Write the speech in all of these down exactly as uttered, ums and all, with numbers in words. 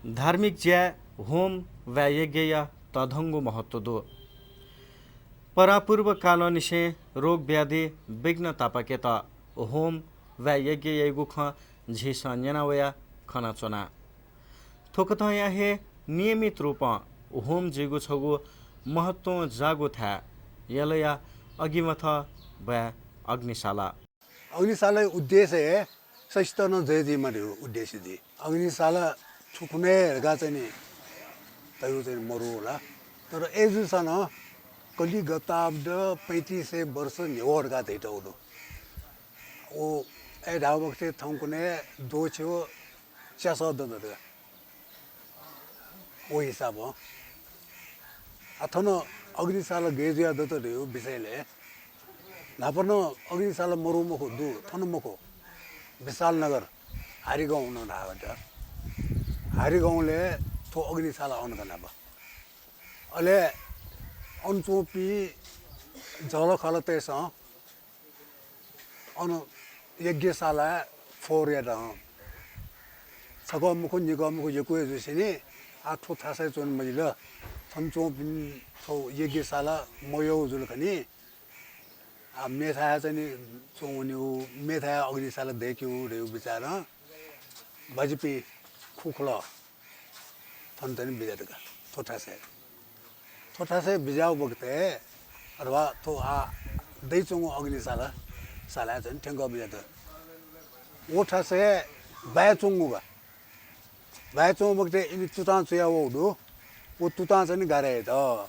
धार्मिक ज्याय् होम वा यज्ञया तःधंगु महत्व दु। परापूर्व कालंनिसें रोग व्याधि विघ्न तापाकेत होम वा यज्ञ याइगु खँ झीसं न्यनावया खनाच्वना। थुकथंया हे नियमित रूपं होम जुइगु छगू महत्वं जाःगु थाय् यलया अगिमथ वा अग्निशाला। अग्निशालाया उद्देश्य हे ससित नं जय जुइमा धइगु उद्देश्य जुइ। अग्निशाला थुकुन्हु हे धकाः चाहिँ नि तयु चाहिँ मरु होला। तर अय्जूसां नं कलिगताब्द पैंतिस सय वर्ष न्ह्यः धकाः धइतःगु दु। व अय् धाःबखतय् थौंकन्हय् द्वःछि व च्यासः दत धकाः। व हिसाबं। आ, थन अग्निशाला गय् जुया दत धइगु विषयलय् न्हापा नं अग्निशाला मरु मखु दु, थन मखु। विशालनगर, हारिगाउँ नं धाःगु दु। हारिगाउँलय् थ्व अग्निशाला अन का न्हापा। अले अन च्वंपिं जःलाखःलातय्सं अन यज्ञशालाय् फोहोर यात हं। छकः मखु, निकः मखु, यक्व हे जुसेंनि, आ, थ्व थासय् च्वने मजिल। थन च्वंपिं थ्व यज्ञशाला मयःगु जुल खनी। आ, मेथाय् चाहिँ नि च्वंवनेगु, मेथाय् अग्निशाला दय्केगु धइगु विचारं बाजिपिं खुखुला थन चाहिँ नि बिज्यात का, थ्व थासय्। थ्व थासय् बिज्याःगु बखतय् अथवा थ्व आ दइच्वंगु अग्निशाला, शालाय् चाहिँ नि थ्यंकः बिज्यात। व थासय् बाय् च्वंगु का। बाय् च्वंगु बखतय् इमि तुतां चुया वःगु दु। व तुतां चाहिँ नि गारय् यात।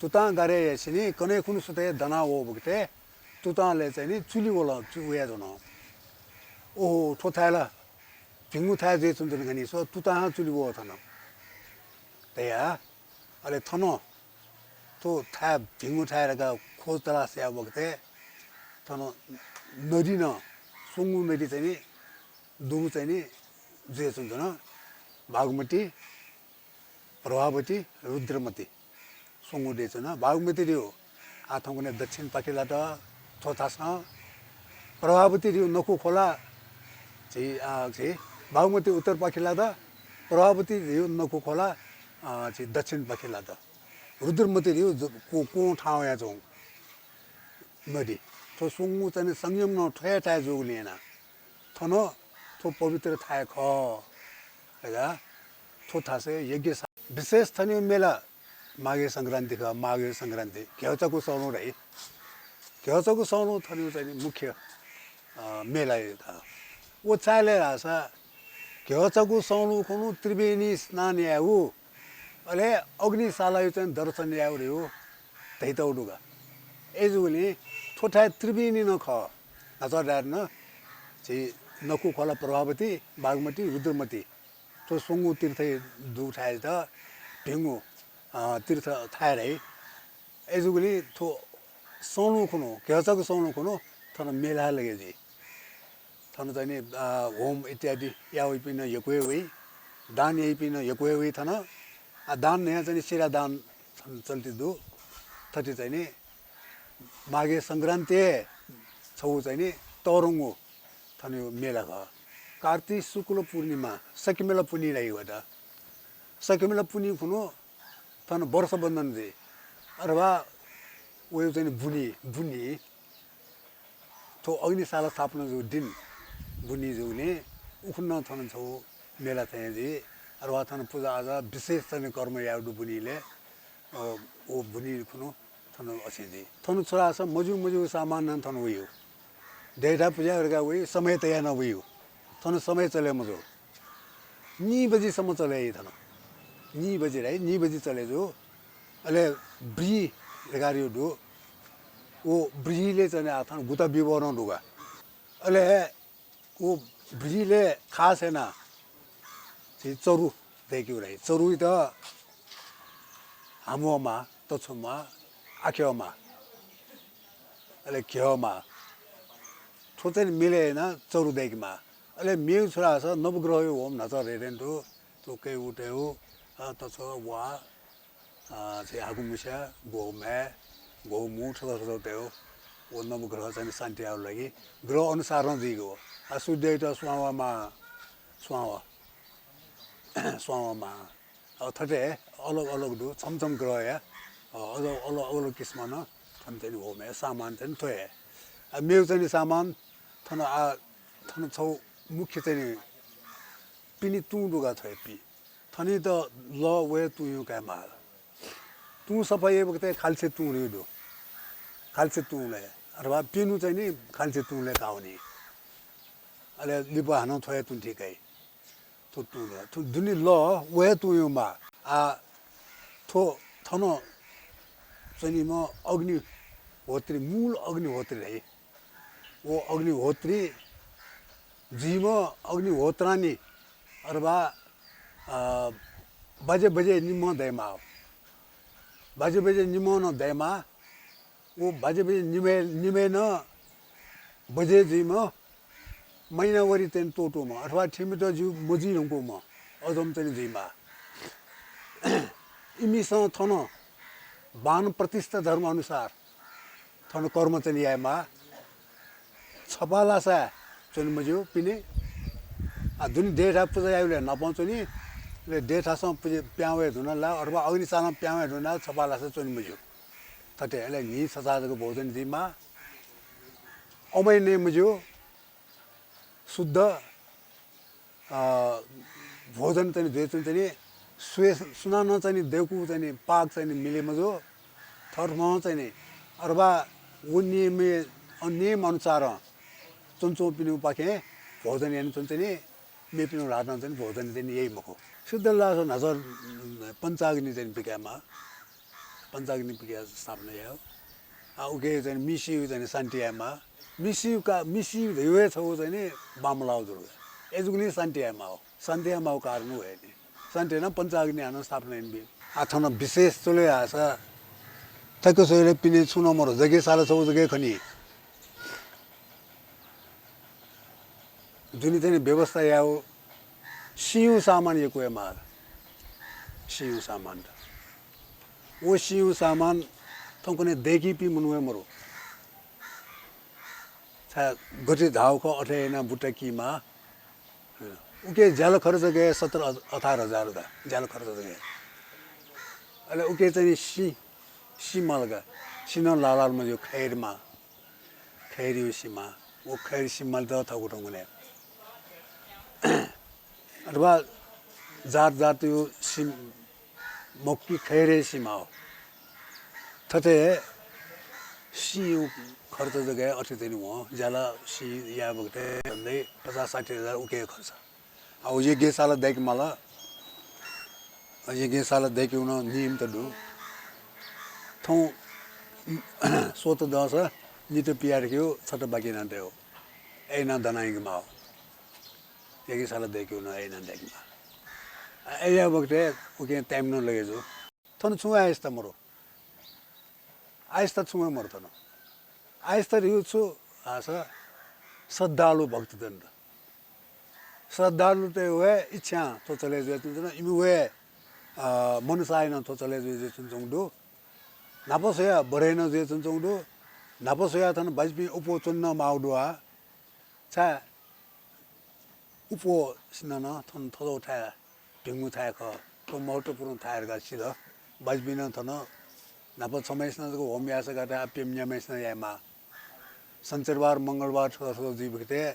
तुतां गारय् यासेंनि कन्हय् खुन्हु सुथय् दना वःगु बखतय् तुतांलय् चाहिँ नि चुलि वल, चु-, वयाच्वन। ओहो, थ्व थाय् ला भिंगु थाय् जुयाच्वंगु दनि खनी, स्व, तुतां चुलि वः थन धया। अले थन थ्व थाय् भिंगु थाय् धकाः खोज तलास याः बखतय् थन नदी नं, स्वंगू नदी चाहिँ नि दुगु चाहिँ नि जुयाच्वंगु दनि, बागमती, प्रभावती, रुद्रमती। स्वंगू दइच्वन। बागमती धइगु आ थौंकन्हय् दक्षिणपाखे लात, थ्व थासं। प्रभावती धइगु नखु खोला, झी, आ, झी बागमती उत्तरपाखे लात, प्रभावती धइगु नखु खोला, आ, झी दक्षिणपाखे लात। रुद्रमती धइगु ज-, कु-, कुं थाहां वयाच्वंगु नदी। थ्व स्वंगू चाहिँ नि संगम नं थ्व हे थाय् जूगुलिं यानाः थन थ्व पवित्र थाय् खः धकाः थ्व थासय् यज्ञशाला। विशेष थनयु मेला माघे संक्रान्ति खः, माघे संक्रान्ति। घ्यःचाकु सौलौं धाइ। घ्यःचाकु सौलौं थनयु चाहिँ नि मुख्य, अ, मेला खः। व छाय् धाःसा घ्यःचाकु सौलौं खुन्हु त्रिवेणी स्नान यायेगु, अले अग्निशालायु चाहिँ दर्शन यायेगु धइगु धइतःगु दु का। अय्जूगुलिं थ्व थाय् त्रिवेणी नं खः। न्हाचः धायेधुन झी नखु खोला प्रभावती, बागमती, रुद्रमती। थ्व स्वंगू तीर्थ दुगु थाय् जितः भिंगु, अ, तीर्थ थाय् धाइ। अय्जूगुलिं थ्व सौलौं खुन्हु, घ्यःचाकु सौलौं खुन्हु थन मेला लगे जुइ। थन चाहिँ नि, अ, होम इत्यादि याइपिं नं यक्व हे वइ, दान याइपिं नं यक्व हे वइ थन। आ, दान नं चाहिँ नि सिरा दान थन चल्ति दु। थथे चाहिँ नि माघे संक्रान्ति हे छगू चाहिँ नि तःधंगु थनयु मेला खः। कार्तिक शुक्ल पूर्णिमा, सकिमेला पुन्हि धाइ वयात। सकिमेला पुन्हि खुन्हु थन वर्षबन्धन जुइ। अथवा वयु चाहिँ नि बुन्हि, बुन्हि। थ्व अग्निशाला स्थापना जूगु दिं बुन्हि जूगुलिं उखुन्हु नं थन छगू मेला थें जुइ। अथवा थन पुजाआजा विशेष चाहिँ नि कर्म यायेगु दु बुन्हिलय्, अ, व बुन्हि खुन्हु थन अथे जुइ। थन छु धाःसा मज्यू मज्यूगु सामान नं थन वइगु। दय्‌धाः पुजा धकाः वइ, समय तयाः नं वइगु। थन समय चले मजू। नीबजिसम्म चले याइ थन। नीबजि धाइ, नीबजि चले जू। अले ब्रिहि धकाः धइगु दु। व ब्रिहिलय् चाहिँ नि आ थन गुता विवरण दु का। अले व ब्रिहिलय् खास यानाः झी चरु दय्केगु धाइ। चरुइत हाम्वःमाः, तछ्वःमाः, आख्यःमाः, अले घ्यःमाः। थ्व चाहिँ नि मिले यानाः चरु दय्केमाः। अले मेगु छु धाःसा नवग्रहयु होम न्हाचः धयाथें दु। थ्व कयु, तयु, अ, तछ्व, वा, अ, झी हाकुमुस्या, ग्वःमाय्, ग्वःमू, थ्व थ्व तयु। व नवग्रह चाहिँ नि शान्ति यायेगु लागि ग्रह अनुसारं जुइगु। आ, सूर्यइत स्वांवाः माः, स्वांवाः। स्वां वःमाः। अ, थथे अलग अलग दु, छम्ह छम्ह ग्रहया, अ, अलग, अलग, अलग किसिमं नं थन चाहिँ नि वःम्ह सामान चाहिँ नि थ्व हे। अ, मेगु चाहिँ नि सामान थन आ, थन छौ मुख्य चाहिँ नि पिने तुं दुगा थ्व हे पि। थनित लः वये तुंयु कायेमाः। तुं सफा यायेबलय् खाल्से तुं रे दु। खाल्से तुं ले। अथवा पिनु चाहिँ नि खाल्से तुं ले कावनी। अले लिपा हानं थ्व हे तुं ठीक है। थ्व तुं ले। थ्व दुने लः वये तुंयु माः। आ, थ्व थन चाहिँ नि म अग्निहोत्री, मूल अग्निहोत्री है। व अग्निहोत्री जुइम्ह अग्निहोत्रानी अथवा, अ, बजे बजे निम्ह दयेमाः। बजे बजे निम्ह नं दयेमाः। व बजे बजे निम्हय्, निम्हय् नं बजे जुइम्ह महिनावारी चाहिँ त्वःतूम्ह अथवा थिमित ज्यू मजुइ धुंकूम्ह अजम चाहिँ जुइमाः। इमिसं थन वानप्रस्थ धर्म अनुसार थन कर्म चाहिँ यायेमाः। छपालासा च्वने मज्यू पिने। आ, दुने देय्‌थाय् पुजा याइबलय् नापं च्वनी। अले देय्‌थासं पुजा प्यां वये धुन ला अथवा अग्निशालां प्यां वये धुन ला छपालासा च्वने मज्यू। थथे अले न्हि छचाः जक भोजन जुइमाः। अमै नये मज्यू। शुद्ध अ, भोजन चाहिँ नि जुइच्वंच्वनी। सुनानं चाहिँ नि दय्‌कूगु चाहिँ नि पाक चाहिँ नि मिले मजू। थःथम्हं चाहिँ नि अथवा व नियम, नियम अनुसारं च्वंच्वंपिनिपाखें भोजन यानाच्वंच्वनी। मेपिनि ल्हातं चाहिँ नि भोजन चाहिँ नि याइ मखु। शुद्ध ल्हातं न्हाचः पञ्चाग्नि चाहिँ नि पिकायेमाः। पञ्चाग्नि पिकायेमाः। आ, उके चाहिँ नि मिसियु चाहिँ नि शान्ति यायेमाः। मिसियु का, मिसियु धइगु हे छगू चाहिँ नि बांमलाःगु जुल। अय्‌जूगुलिं शान्ति यायेमाः। शान्ति यायेमाःगु कारण व हे नि। शान्ति यानाः पञ्चाग्नि हानं स्थापना यानाबी। आ, थन विशेष च्वले धाःसा थ्याक्क स्वयाः पिने छुं नं मरु, जग्गै साला छगू जग्गै खनी। दुने चाहिँ नि व्यवस्था यायेगु सिंयु सामान यक्व हे माल। सिंयु सामान त। व सिंयु सामान थौंकन्हय् दय्‌कीपिं मनू हे मरु। छाय् गथे धाःगु खः अथे यानाः बुट्टा कीमाः। उके ज्याला खर्च गय् सत्र अठार हजार दा। ज्याला खर्च गय्। अले उके चाहिँ नि सिं, सिं माल का। सिं नं लालाल मज्यू खैर माः। खैरयु सिं माः। व खैर सिं माल त थःगु थौंकन्हय्। अथवा जात जातयु सिं मखु कि खैरयु सिं माः। थथे सिंयु खर्च जग्गै अथे चाहिँ नि वं। ज्याला सिं याये बखतय् झन्डै पचास साठी हजार उके खर्च। आ, व यज्ञशाला दय्‌के माल। आ, यज्ञशाला दय्‌केगु नं नियम त दु। थौं स्वत दंसा नित पियाः धकेगु छता बाकि याना तयेगु। अय् यानाः दनायंके माः। यज्ञशाला दय्‌केगु नं अय् यानाः दय्‌के माः। आ, अय् याये बखतय् उके time नं लगे जू। थन छुं आयस्ता मरु। आयस्ता छुं हे मरु थन। आयस्ता धइगु छु धाःसा श्रद्धालु भक्तजन त। श्रद्धालुतय् व हे इच्छां थ्व चले जुयाच्वंच्वन, इमि व हे, अ, मनसायनं थ्व चले जुयाच्वंच्वंगु दु। न्हापा स्वयाः बढे नं जुयाच्वंच्वंगु दु। न्हापा स्वयाः थन बाज्यापिं अप्वः च्वने नं माःगु दु आ। छाय् अप्वःसिनं नं थन थज्याःगु थाय् भिंगु थाय् खः, थ्व महत्त्वपूर्ण थाय् धकाः सिल। बाज्यापिं नं थन न्हापा छम्हय्‌सिनं जक होम याःसा गाता, आः प्यम्ह न्याम्हय्‌सिनं यायेमाः। सञ्चरबार, मंगलबार थ्व थ्व जुइ बखतय्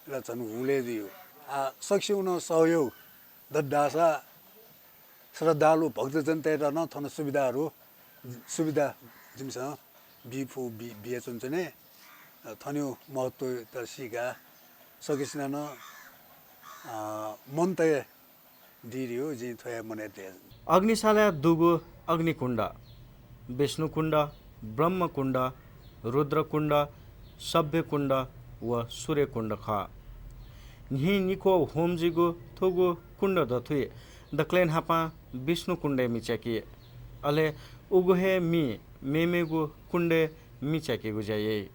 ला झन हुलय् जुइ। आ, सकसिगु नं सहयोग दत धाःसा श्रद्धालु भक्तजनतय्‌त नं थन सुविधाहरू, सुविधा जिमिसं बी फु, बी, बियाच्वनाच्वने। अ, थनयु महत्त्वत सीकाः सकसिनं नं, अ, मन तये दी धइगु जिं थ्व हे मनय् तये। अग्निशालाय् दुगु अग्निकुण्ड, विष्णुकुण्ड, ब्रह्मकुण्ड, रुद्रकुण्ड, सभ्यकुण्ड व सूर्यकुण्ड खः। न्हि निक्वः होम जुइगु थुगु कुण्ड दथुइ दकलय् न्हापां विष्णुकुण्डय् मि च्याकी। अले उगु हे मि मेमेगु कुण्डय् मि च्याकेगु ज्या याइ।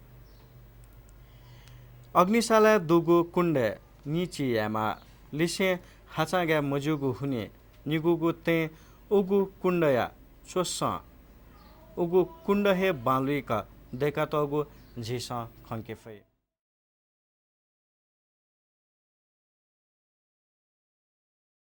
अग्निशालाय् दुगु कुण्डय् निं चिं यायेमाः। लिसें हाचां गाये मज्यूगु हुनिं निगूगु तँय् उगु कुण्डया च्वसं उगु कुण्ड हे बांलाक दय्कातःगु झीसं खंके फइ।